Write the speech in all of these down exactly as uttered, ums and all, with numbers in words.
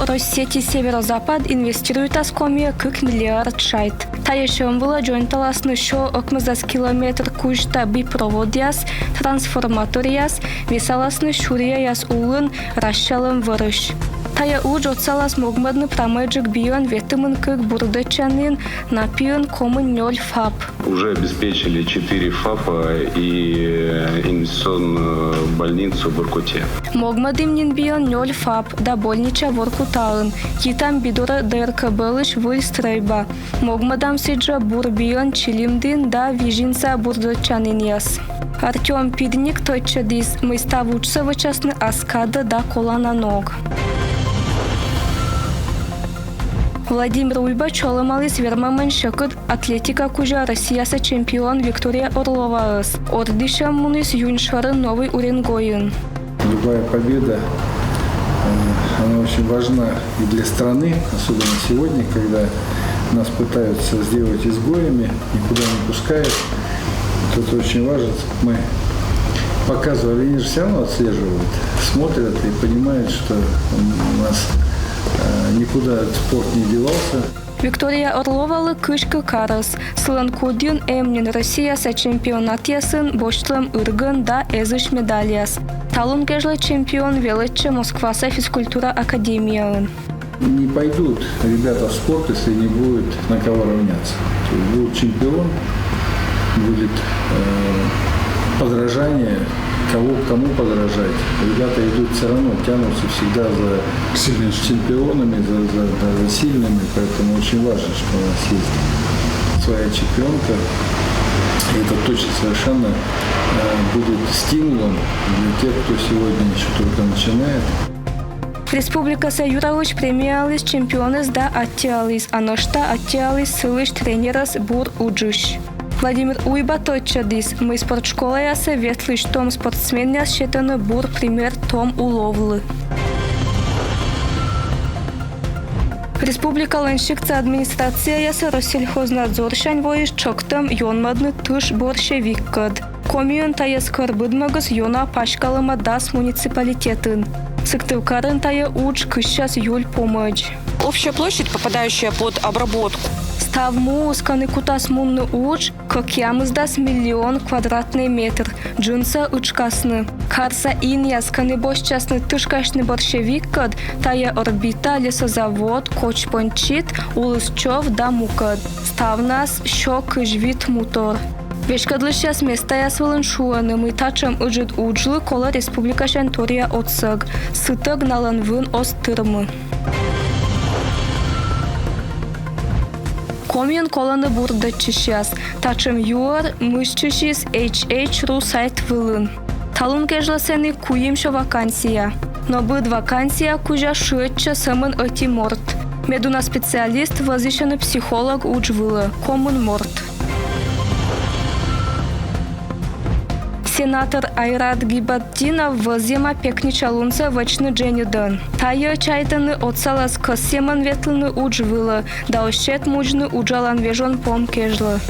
Россети Северо-Запад инвестируйтас Комиӧ кык миллиард шайт. Тайӧ сьӧм вылӧ дзоньталасны сё ӧкмысдас километр кузьта би проводъяс, трансформаторъяс, весаласны сюръяяс улын расьсялӧм вӧрысь. Тайӧ удж отсалас могмӧдны прамӧйджык биӧн ветымын кык бурдӧдчанін, на пиын комын нёль ФАП. Уже обеспечили четыре ФАПа и инвестиционную больницу в Воркуте. Могмӧдім нин биӧн нёль ФАП да больнича Воркутаын, китам би дорӧ ДРКБ-лысь выль стрӧйба. Могмӧдам сідзжӧ бур биӧн Чилимдін да Визинса бурдӧдчанінъяс. Артём Пидник тӧдчӧдіс, мый став уджсӧ вӧчасны ас кадӧ да колана ног. Владимир Уйба чолӧмаліс вермӧмӧн сьӧкыд атлетика кузя Россияса чемпион Виктория Орловаӧс. Ордйысьӧм муніс юнь шӧрын Новый Уренгойын. Любая победа, э, она очень важна и для страны, особенно сегодня, когда нас пытаются сделать изгоями, никуда не пускают. Вот это очень важно. Мы показывали, они же всё равно отслеживают, смотрят и понимают, что у нас, э, никуда этот спорт не девался. Виктория Орловалы кызь кык арӧс. Сылӧн кудйын эм нин Россияса чемпионатъясын босьтлӧм ыргӧн да эзысь медальяс. Талун кежлӧ чемпион велӧдчӧ Москваса физкультура академияын. Не пойдут ребята в спорт, если не будет на кого равняться. То есть будет чемпион, будет, э, подражание, кого, кому подражать. Ребята идут всё равно, тянутся всегда за чемпионами, за, за, да, за сильными, поэтому очень важно, что у нас есть своя чемпионка. И это точно совершенно, э, будет стимулом для тех, кто сегодня ещё только начинает. Республикаса юралысь премияліс чемпионӧс да аттьӧаліс, а нӧшта аттьӧаліс сылысь тренерӧс бур уджысь. Владимир Уйба тӧдчӧдіс, мый спортшколаясӧ ветлысь том спортсменъяс сетӧны бур пример том уловлы. Республикалӧн сиктса администрацияясӧ Россельхознадзорсянь воис тшӧктӧм ёнмӧдны тыш борщевиккӧд. Комиын тайӧ скӧр быдмӧгыс ёна паськалӧма дас муниципалитетын. Сыктывкарын тайӧ удж кыссяс юль помӧдз. Общая площадь, попадающая под обработку. Став муыс, кӧні кутас мунны удж, кӧкъямысдас миллион квадратнӧй метр, джынсӧ ытшкасны. Карса инъяс, кӧні босьтчасны тышкасьны борщевиккӧд, тайӧ Орбита, лесозавод, Кочпончит, Улыс Чов да мукӧд. Ставнас сё кызь вит мутор. Веськӧдлысьяс местаяс вылын шуӧны, мый татшӧм ыджыд уджлы колӧ республикасянь торъя отсӧг. Сытӧг налӧн вын оз тырмы. Комиын колӧны бурдӧдчысьяс. Татшӧм юӧр мысьтчысис H H ру сайт вылын. Талун кежлӧ сэні куимсё вакансия. Но быд вакансия кузя шыӧдчӧ сӧмын ӧти морт. Медуна специалист вӧзйысьӧны психолог удж вылӧ, комын морт. Сенатор Айрат Гибатдинов вӧзйӧма пекнича лунсӧ вӧчны дженьыдӧн. Тайӧ, чайтӧны, отсалас кӧсйӧмӧн ветлыны удж вылӧ да оз сет мудзны уджалан вежон пом кежлӧ.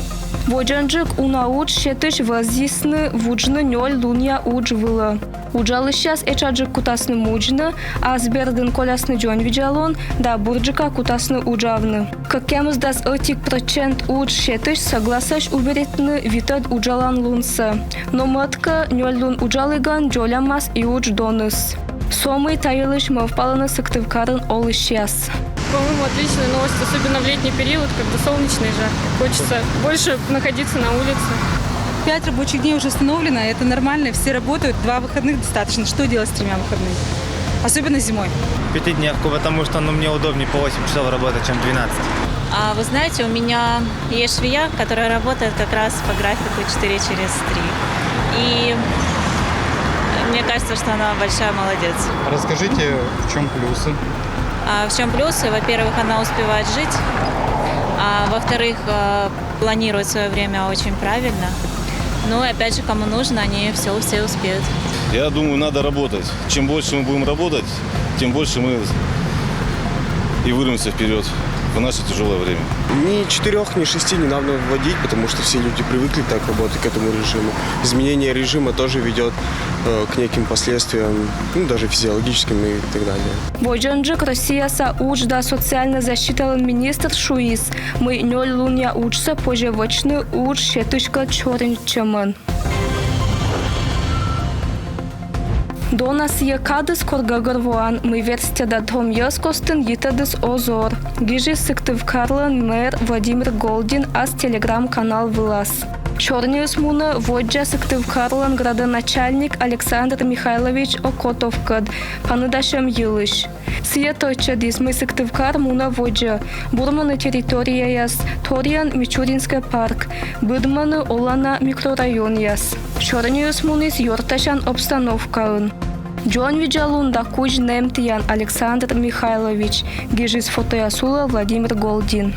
Водзӧнджык уна удж сетысь вӧзйисны вуджны нёль лунъя удж вылӧ. Уджалысьяс этшаджык кутасны мудзны, ас бердын колясны дзоньвидзалун да бурджыка кутасны уджавны. Кӧкъямысдас ӧтик прӧчент удж сетысь сӧгласӧсь уберитны витӧд уджалан лунсӧ. Но мӧд-кӧ, нёль лун уджалігӧн дзолямас и удж доныс. Со мый та йылысь мӧвпалӧны Сыктывкарын олысьяс. По-моему, отличная новость, особенно в летний период, когда солнечно и жарко. Хочется больше находиться на улице. Пять рабочих дней уже установлено, это нормально, все работают, два выходных достаточно. Что делать с тремя выходными? Особенно зимой. В пяти днях, потому что, ну, мне удобнее по восемь часов работать, чем двенадцать. А вы знаете, у меня есть швея, которая работает как раз по графику четыре через три. И мне кажется, что она большая молодец. Расскажите, в чем плюсы? А в чем плюсы? Во-первых, она успевает жить. А во-вторых, э, планирует свое время очень правильно. Ну и опять же, кому нужно, они все, все успеют. Я думаю, надо работать. Чем больше мы будем работать, тем больше мы и вырвемся вперед в наше тяжелое время. Ни четырех, ни шести не надо вводить, потому что все люди привыкли так работать, к этому режиму. Изменение режима тоже ведет э, к неким последствиям, ну, даже физиологическим и так далее. Водзынджык Россияса удж да социальнӧй защиталӧн министр шуис, мый нёль лунъя уджсӧ позьӧ вӧчны удж сетыскӧд сёрнитчӧмӧн. Дона сійӧ кадыс, кор гӧгӧрвоан, мый верстьӧ да том йӧз костын йитӧдыс оз ор, гижис Сыктывкарлӧн мэр Владимир Голдин ас телеграм-канал вылас. Сёрниыс мунӧ воддза Сыктывкарлӧн градоначальник Александр Михайлович Окотовкӧд паныдасьӧм йылысь. Сійӧ тӧдчӧдіс, мый Сыктывкар мунӧ водзӧ, бурмӧны территорияяс, торйӧн Мичуринскӧй парк, быдмӧны олана микрорайонъяс. Сёрниыс муніс ёртасян обстановкаын. Дзоньвидзалун да кузь нэм тіян, Александр Михайлович, гижис фотояс улӧ Владимир Голдин.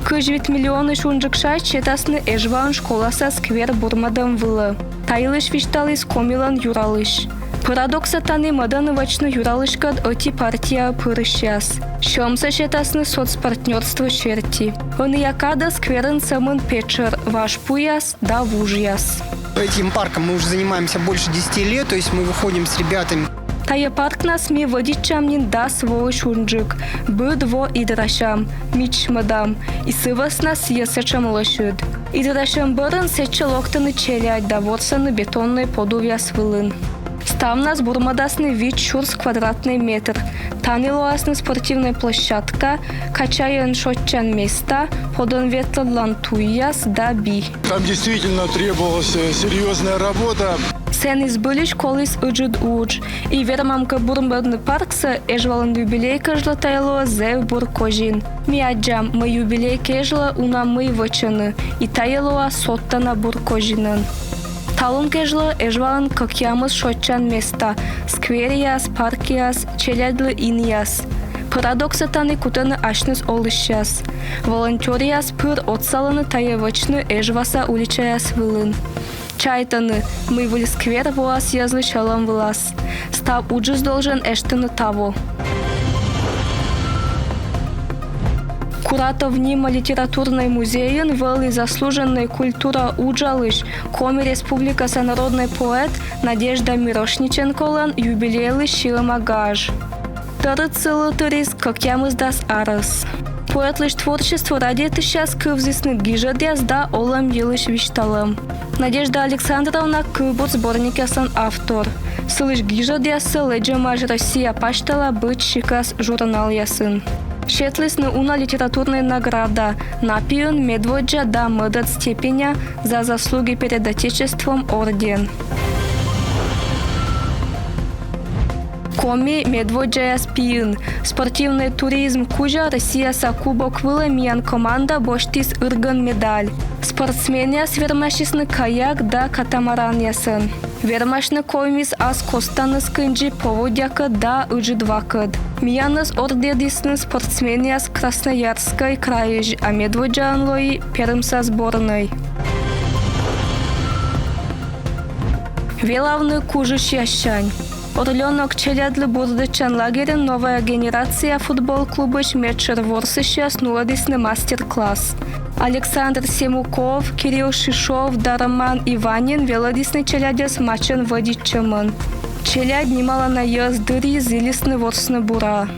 Кызь вит миллионысь унджык шайт сетасны Эжваын школаса сквер бурмӧдӧм вылӧ. Та йылысь висьталіс Комилӧн юралысь. Пӧрадоксӧ тані мӧдӧны вӧчны юралыськӧд ӧти партия пырысьяс. Сьӧмсӧ сетасны соцпартнёрство серти. Ӧнія кадӧ скверын сӧмын петшӧр, важ пуяс да вужъяс. Этим парком мы уже занимаемся больше десяти лет, то есть мы выходим с ребятами. Тайӧ паркнас ми вӧдитчам нин дас воысь унджык. Быд во идрасям, мичмӧдам, и сы вӧсна сійӧ сэтшӧм лӧсьыд. Идрасьӧм бӧрын сэтчӧ локтӧны челядь да ворсӧны бетоннӧй подувъяс вылын. Ставнас бурмӧдасны вит сюрс квадратнӧй метр. Тані лоасны спортивнӧй площадка, качаян шойччан места, подӧн ветлӧдлан туйяс да би. Там действительно требовалась серьезная работа. Сэні збыльысь коліс ыджыд удж. И вермам кӧ бурмӧдны парксӧ, Эжвалӧн юбилей кежлӧ тайӧ лоӧ зэв бур козин. Ми аддзам, мый юбилей кежлӧ уна мый вӧчӧны, и тайӧ лоӧ содтана бур козинӧн. Талун кежлӧ Эжвалӧн кӧкъямыс шойччан места: скверъяс, паркъяс, челядьлы инъяс. Пӧрадоксӧ тані кутӧны асьныс олысьяс. Волонтёръяс пыр отсалӧны тайӧ вӧчны Эжваса уличаяс вылын. Чайтӧны, мый выль сквер воас йӧзлы сьӧлӧм вылас. Став уджыс должен эштыны таво. Куратов нима литературнӧй музейын вӧлі заслуженнӧй культура уджалысь, Коми Республикаса народнӧй поэт Надежда Мирошниченколӧн юбилейлы сиӧма гаж. Тӧрыт сылы тырис кӧкъямысдас арӧс. Поэтлысь творчество радейтысьяс кывзісны гижӧдъяс да олӧм йылысь висьталӧм. Надежда Александровна кывбур сборникъяслӧн автор. Сылысь гижӧдъяссӧ лэдзӧмаӧсь Россия пасьтала быд сикас журналъясын. Сетлісны уна литературнӧй награда: на пиын медводдза да мӧдӧд степеня, за заслуги перед Отечеством орден. Коми медводдзаяс пиын. Спортивнӧй туризм кузя Россияса кубок вылӧ миян команда босьтіс ыргӧн медаль. Спортсменъяс вермасисны каяк да катамаранъясӧн. Вермасьны ковмис ас костаныс кындзи поводдякӧд да ыджыд вакӧд. Миянӧс ордйӧдісны спортсменъяс Красноярскӧй крайысь, а медводдзаӧн лои Пермса сборнӧй. Велавны кужысьяссянь. Орлёнок челядьлы бурдӧдчан лагерьын «Новая генерация» футбол клубысь медшӧр ворсысьяс нуӧдісны мастер-класс. Александр Семуков, Кирилл Шишов да Роман Иванин велӧдісны челядьӧс матчӧн вӧдитчӧмӧн. Челядь нималана йӧз дырйи зілисны ворсны бура.